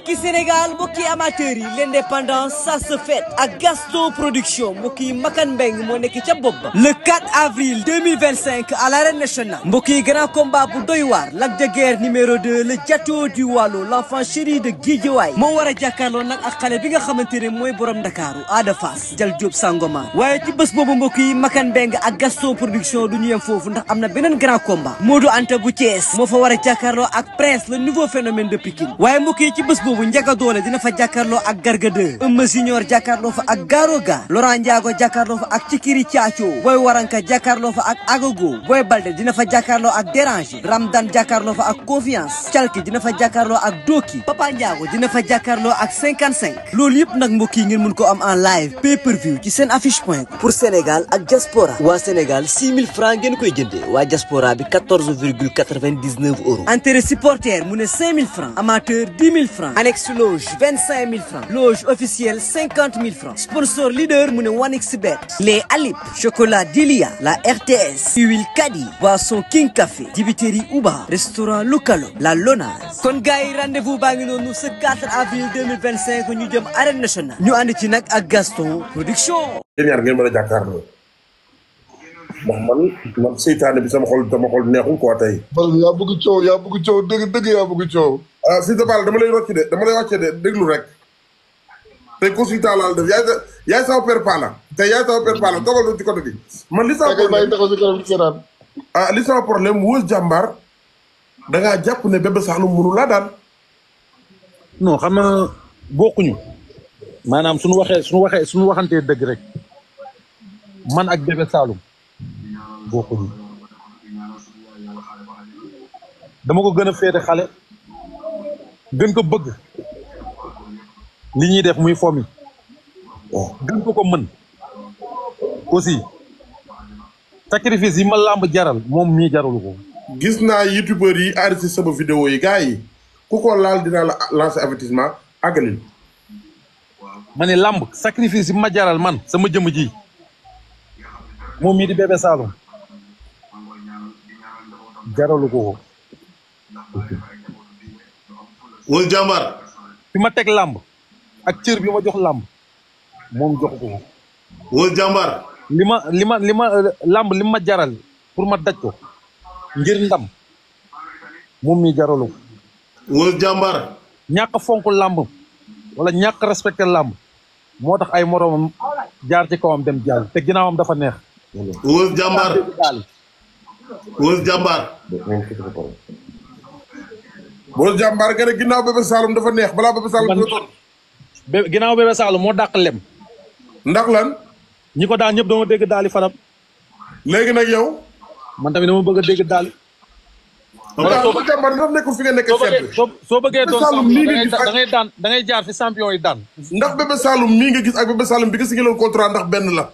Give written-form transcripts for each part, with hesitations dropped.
mbokki Sénégal mbokki amateurs yi l'indépendance ça se fête ak Gaston Production mbokki Makan Mbeng moo nekk ca bopp ba le 4 avril 2025 à l'arène nationale mbokki grand combat bu doy waar Lac de Guiers numéro 2 le Diato du Waalo l'enfant chéri de Guédiawaye moo war a jàkkaarloo nag ak xale bi nga xamante ne mooy borom Ndakaaru Ada Fass Jal Diop Sangomar waaye ci bés boobu mbokki Makan Mbeng ak Gaston Production du ñu yem foofu ndax am na beneen grand combat Modou Anta bu Thiès moo fa war a jàkkaarloo ak Prince le nouveau phénomène de Pikine waaye mbokk yi ci bés boobu Ndiaga Dollé dina fa jàkkaarloo ak Garga 2 Eumeu Junior jàkkaarloo fa ak Garoga Laurent Ndiago jàkkaarloo fa ak Cikiri Thiacho Boy Waranka jàkkaarloo fa ak Agogo Boy Balde dina fa jàkkaarloo ak Déranger Ramdan jàkkaarloo fa ak Confiance Calki dina fa jàkkaarloo ak Doki Papa Ndiago dina fa jàkkaarloo ak 55 loolu yëpp nag mbokk yi ngeen mun ko am en live pay per view ci seen affiche point pour Sénégal ak diaspora waa Sénégal 6000 francs ngeen koy jëndee waa diaspora bi 14,99 euros entrée supporter mu ne 5000 francs amateur 10 000 francs annexe loge 25 000 francs loge officielle 50 000 francs sponsor leader mu ne 1xBet les Alip chocolat Dilia la RTS huile Kadi boisson King Café dibiteri Uba restaurant Lukalo la Lonase kon gars yi rendez-vous baa ngi noonu ce 4 avril 2025 ñu jëm arène nationale ñu ànd ci nag ak Gaston Production. yéen ñaar ngeen mën a jàkkaarloo ndax man seytaane bi sama xol neexul quoi tey. yaa bëgg coow dëgg yaa bëgg coow. ah Fils de Balla dama lay rocc de dama lay wàcce de déglu rek tey consultant laal def yaay sama père Palla tey yaay sama père Palla toogal doon ci côté bi man li sama problème li sama problème Weuz Diambar da ngaa jàpp ne Bébé Saloum mënu laa daan. non xam nga bokkuñu maanaam suñu waxantee dëgg rek man ak Bébé Saloum bokkuñu dama ko gën a féete xale gën ko bëgg li ñuy def muy fomi gën ko mën aussi sacrifice yi ma làmb jaral moom mii jaralu ko. gis naa youtubeur yi enregistré sama vidéo yi gars yi ku ko laal dinaa la lancer avertissement àggalil. ma ne làmb sacrifice yi ma jaral man sama jëmm ji moom mii di Bébé Saloum jaralu ko. Weuz Diambar fi ma teg làmb ak cër bi ma jox làmb moom joxu ko. Weuz Diambar li ma làmb li ma jaral pour ma daj ko ngir ndam moom mi jaralu ko. Weuz Diambar ñàkk fonk làmb wala ñàkk respecté làmb moo tax ay moroomam jaar ci kawam dem jàll te ginnaawam dafa neex. Weuz Diambar Weuz Diambar Weuz Diambar nga ne ginnaaw Bébé Saloum dafa neex balaa Bébé Saloum ginnaaw Bébé Saloum moo dàq lem. ndax lan. ñi ko daan ñëpp dama dégg daali fanam. léegi nag yow. man tamit dama bëgg a dégg daali. Weuz Diambar dafa nekkul fi nga nekk soo bëggee doon champion da ngay jaar fi champion yi daan. ndax Bébé Saloum mii nga gis ak Bébé Saloum bi nga signé contrat ndax benn la.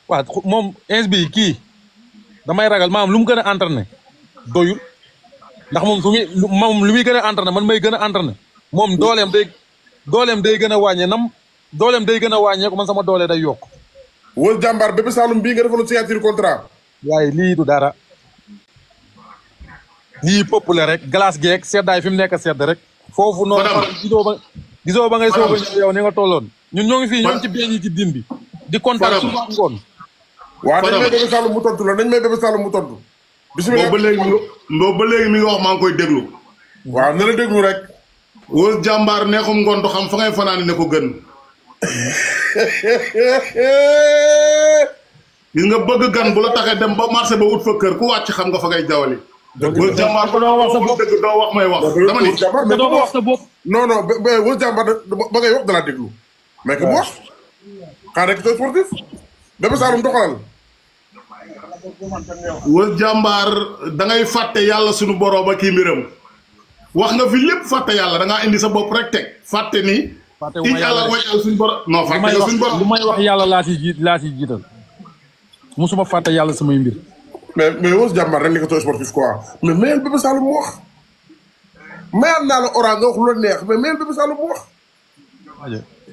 waaw moom ins bi kii damay ragal maanaam lu mu gën a entraîné doyul ndax moom lu muy gën a entraîné man may gën a entraîné moom dooleem day gën a wàññee dooleem day gën a wàññee ko man sama doole day yokk. Weuz Diambar Bébé Saloum bii nga defaloon signature contrat. waaye lii du dara lii populaire rek glace geeg seddaay fi mu nekk sedd rek. foofu noonu gisoo ba ngay soog a ñëw yow ni nga tolloon ñun ñoo ngi fii ñoo ngi ci beñ yi ci din bi di kontaan suba ngoon. waaw dañ may Bébé Saloum mu tontu la dañ may Bébé Saloum mu tontu. bisimilah ba léegi mi nga wax maa ngi koy déglu. waaw na la déglu rek. Weuz Diambar neexum ngoon du xam fa ngay fanaani ne ko gën. gis nga bëgg gan bu la taxee dem ba marché ba ut fa kër ku wàcc xam nga fa ngay jawali. Weuz Diambar doo wax sa bopp dëgg doo wax may wax. dama ni doo wax sa bopp. non Weuz Diambar ba ngay wax dalaa déglu. mais que bu wax. xaaral rek sportif. Bébé Saloum doxalal. Weuz Diambar da ngay fàtte yàlla sunu borom ak kii mbiram wax nga fi lépp fàtte yàlla da ngaa indi sa bopp rek teg fàtte ni. fàtte wu ma yàlla way yàlla suñu borom. non fàtte nga suñu borom lu may wax yàlla laa ciy jiital musuma fàtte yàlla samay mbir. mais Weuz Diambar rek nekkatoo sportif quoi mais mayal Bébé Saloum mu wax. mayal naa la orange nga wax lu la neex mais mayal Bébé Saloum mu wax.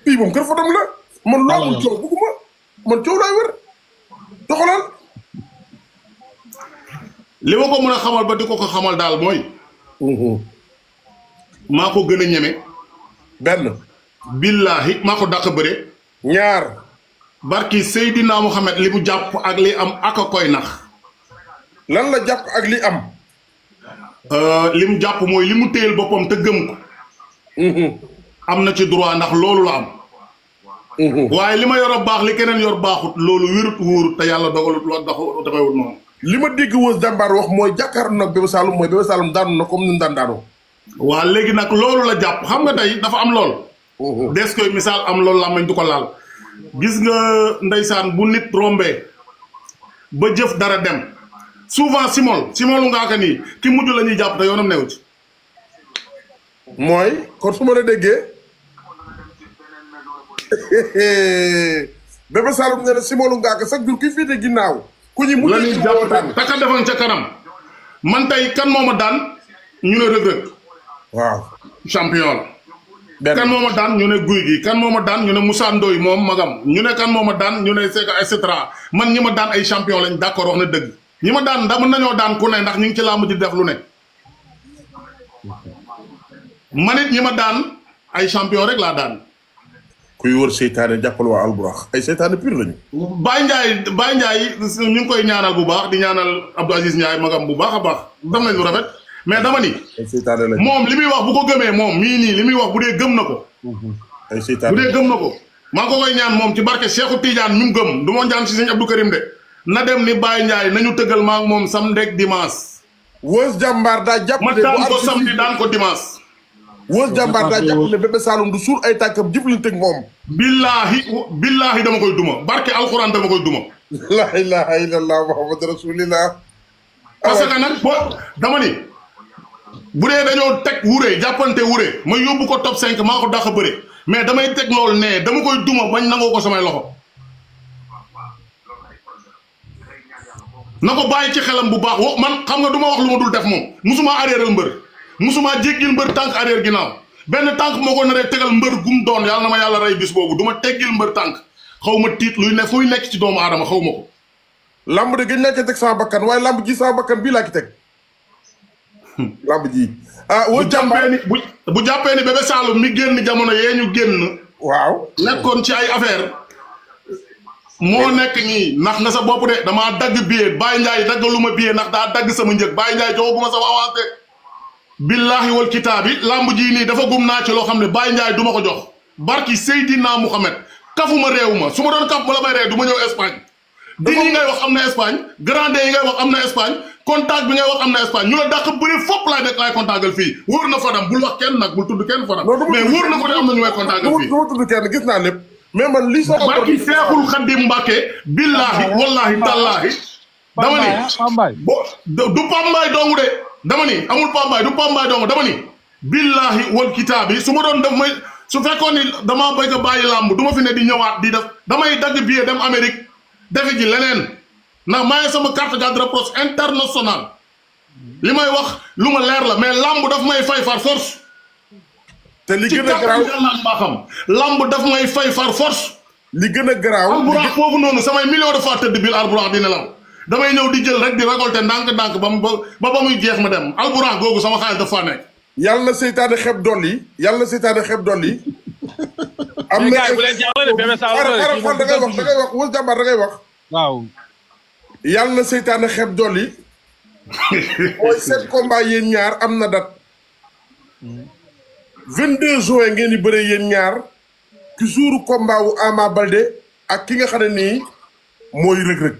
fii moom kër Fadam la. man loolu coow bëgguma man coow laay wër doxalal. li ma ko mën a xamal ba di ko xamal daal mooy. maa ko gën a ñeme benn. billahi maa ko dàq bëre. ñaar. barki Seydina Mohamed li mu jàpp ak li am ak a koy nax. lan la jàpp ak li am. li mu jàpp mooy li mu téyel boppam te gëm ko. am na ci droit ndax loolu la am. waaye li ma yor a baax li keneen yor baaxut loolu wérut wóorut te yàlla dogalut loolu dafayut noonu. li ma dégg Weuz Jambar wax mooy jàkkaarloo nag Bébé Saloum mooy Bébé Saloum daanu na comme ni mu daan daanoo. waa léegi nag loolu la jàpp xam nga tey dafa am lool. des koy misaal am loolu la amañ du ko laal. gis nga ndeysaan bu nit rombee ba jëf dara dem souvent simolu ngaa ka nii ki mujj la ñuy jàpp te yoonam new ci. mooy kon su ma la déggee Bébé Saloum nee na simolu ngaa ka chaque jour ki fii de ginnaaw. ku ñu mujj la ñuy jàpp te ka defoon ca kanam man tey kan moo ma daan ñu ne Reug Reug. waaw champion la. kan moo ma daan ñu ne Guy gi kan moo ma daan ñu ne Moussa Ndoye moom magam ñu ne kan moo ma daan ñu ne Seka et cetera man ñi ma daan ay champion lañ d'accord wax na dëgg ñi ma daan ndax mën nañoo daan ku ne ndax ñu ngi ci làmb di def lu ne. man it ñi ma daan ay champion rek laa daan. kuy wër seytaane jàppal waa Alburax ay seytaane pur lañu. Baye Ndiaye ñu ngi koy ñaanal bu baax di ñaanal Abdou Aziz Ndiaye magam bu baax a baax def nañ lu rafet mais dama ni. ay seytaane lañu moom li muy wax bu ko gëmee moom mii nii li muy wax bu dee gëm na ko. ay seytaane bu dee gëm na ko maa ko koy ñaan moom ci barke Cheikhou Tidiane ñu gëm du ma ñaan si sëñ Abdou Karim de na dem ni Baye Ndiaye nañu tëggal maa ak moom samedi ak dimanche. Weuz Jambar daa jàpp ma daan ko samedi daan ko dimanche. Weuz Jambar daa jàpp ne Bébé Saloum du suul ay tànkam jëflante ak moom. billahi dama koy duma barke alxuraan dama koy duma. la ilaha illallah muhammad rasulillah. parce que nag dama ni bu dee dañoo teg wuree jàppante wuree ma yóbbu ko top 5 maa ko dàq bëre mais damay teg loolu ne dama koy duma bañ nangoo ko samay loxo. na ko bàyyi ci xelam bu baax man xam nga du ma wax lu ma dul def moom musuma arrière mbër musuma jéggil mbër tànk arrière ginnaaw benn tànk moo ko naree tegal mbër gum doon yàlla na ma yàlla rey bis boobu du ma teggil mbër tànk xaw ma tiit luy ne fuy nekk ci doomu aadama xaw ma ko. lamb de gëj naa ci teg sama bakkan waaye lamb ji sama bakkan bii laa ci teg. lamb ji. Weuz Jambar bu jàppee ni Bébé Saloum mi génn jamono yee ñu génn. waaw nekkoon ci ay affaire moo nekk nii ndax nga sa bopp de damaa dagg billet Baye Ndiaye daggalu ma billet ndax daa dagg sama njëg Baye Ndiaye joxaguma sama avance de. billahi wal kitaabi lamb ji nii dafa gum naa ci loo xam ne Baye Ndiaye du ma ko jox barki Seydina Mouhamed kafuma réew ma su ma doon kaf bala may ree du ma ñëw Espagne. din yi ngay wax am na Espagne grande yi ngay wax am na Espagne contact bi ngay wax am na Espagne ñu la dàq bëri fopp laay nekk laay contactal fii wóor na Fadam bul wax kenn nag bul tudd kenn Fadam mais wóor na ko ne am na ñu may contactal fii du ma tudd kenn gis naa lépp mais man lii sama barki Seexul Xadim Mbàkke billahi wallahi tallahi dama ni du Pambaay dongu de dama ni amul Pambaay du Pambaay dongu dama ni billahi wal kitaabi su ma doon def may su fekkoon ni damaa bëgg a bàyyi làmb du ma fi ne di ñëwaat di def damay dagg billet dem Amérique defe ji leneen ndax maa ngi sama carte de rapproche international li may wax lu ma leer la mais lamb daf may fay far force. te li gën a garaaw maa xam lamb daf may fay far force. li gën a garaaw alburax foofu noonu samay millions de fois tëdd biir alburax di nelaw damay ñëw di jël rek di récolter ndànk-ndànk ba muy jeex ma dem alburax googu sama xaalis dafa nekk. yàlla na seytaane xeb dolli yàlla na seytaane xeb dolli. am na ay xaaral da ngay wax Weuz Jambar da ngay wax. waaw. yàlla na seytaane xeb dolli. mooy seen combat yéen ñaar am na date. 22 juin ngeen di bëree yéen ñaar. ci jouru combat wu Ama Baldé ak ki nga xam ne nii mooy Reug Reug.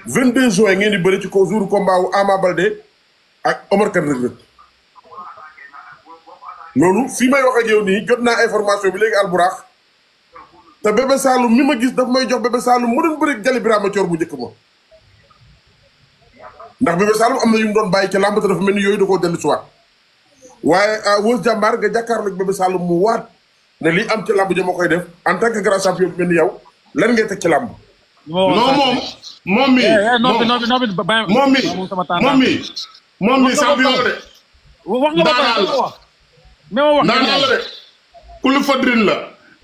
22 juin ngeen di bëri ci ko jouru combat wu Ama Baldé ak Omar Kane Reug Reug. loolu fii may wax ak yow nii jot naa information bi léegi alburax te Bébé Saloum mi ma gis daf may jox Bébé Saloum mu doon bëri Jali Birama Coor bu njëkk ma ndax Bébé Saloum am na yu mu doon bàyyi ci làmb te dafa mel ni yooyu da koo dellu si waat waaye Weuz Jambar nga jàkkaarloog Bébé Saloum mu waat ne lii am ci làmb ji ma koy def en tant que grand champion bi mel ni yow lan ngay teg ci làmb. non moom mi champion de. wax nga ba wax daanaka la de kulu fadrin la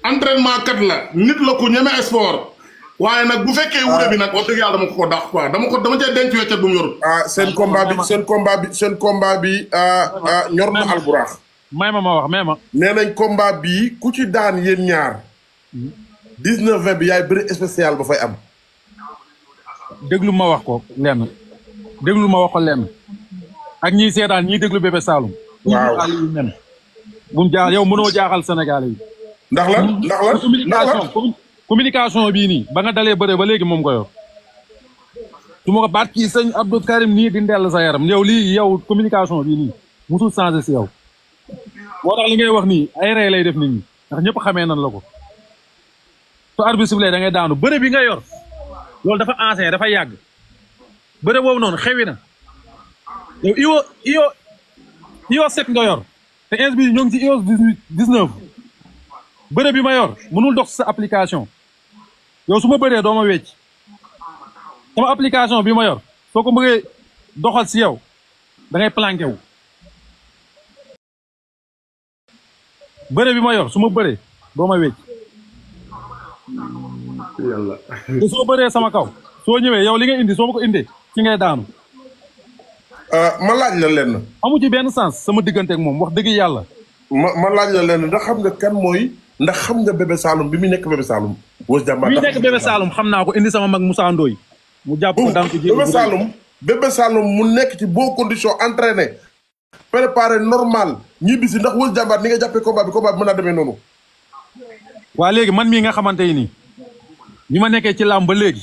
entraînement kat la nit la ku ñeme sport waaye nag bu fekkee wure bi nag wax dëgg yàlla dama ko dàq quoi dama cee denc weccet bu mu yorul. seen combat bi ñor na alburax. may ma wax may ma. nee nañ combat bii ku ci daan yéen ñaar 19-20 bi yaay bëri spécial ba fay am. déglu ma wax ko lenn déglu ma wax ko lenn ak ñiy seetaan ñiy déglu Bébé Saloum. waaw buñ jaaxal yow mënoo jaaxal Sénégalais yi. ndax la communication bii nii ba nga dalee bëre ba léegi moom ko yor. su ma ko baat kii sëñ Abdou Karim nii di ndell sa yaram yow lii yow communication bii nii musul changé si yow. moo tax li ngay wax nii ay rey lay def nit ñi ndax ñëpp xamee nan la ko. su arbitre sifflé da ngay daanu bëre bi nga yor loolu dafa ancien dafa yàgg bëre boobu noonu xewi na yow iwo 7 nga yor te ins bi ñoo ngi ci iOS 19 bëre bi ma yor mënul dox sa application yow su ma bëree doo ma wecc sama application bi ma yor soo ko bëggee doxal si yow da ngay planqué wu bëre bi ma yor su ma bëree doo ma wecc yàlla te soo bëree sama kaw soo ñëwee yow li nga indi soo ma ko indee ci ngay daanu. ma laaj la lenn. amu ci benn sens sama diggante ak moom wax dëgg yàlla. ma laaj la lenn ndax xam nga kan mooy ndax xam nga Bébé Saloum bi muy nekk Bébé Saloum. Weuz Diambar bi muy nekk Bébé Saloum xam naa ko indi sama mag Moussa Ndoye mu jàpp ko daan ko Bébé Saloum mu nekk ci bonne condition entraîné préparé normal ñibbi si ndax Weuz Diambar ni nga jàppee combat bi mën naa demee noonu. waa léegi man mii nga xamante ni bi ma nekkee ci làmb ba léegi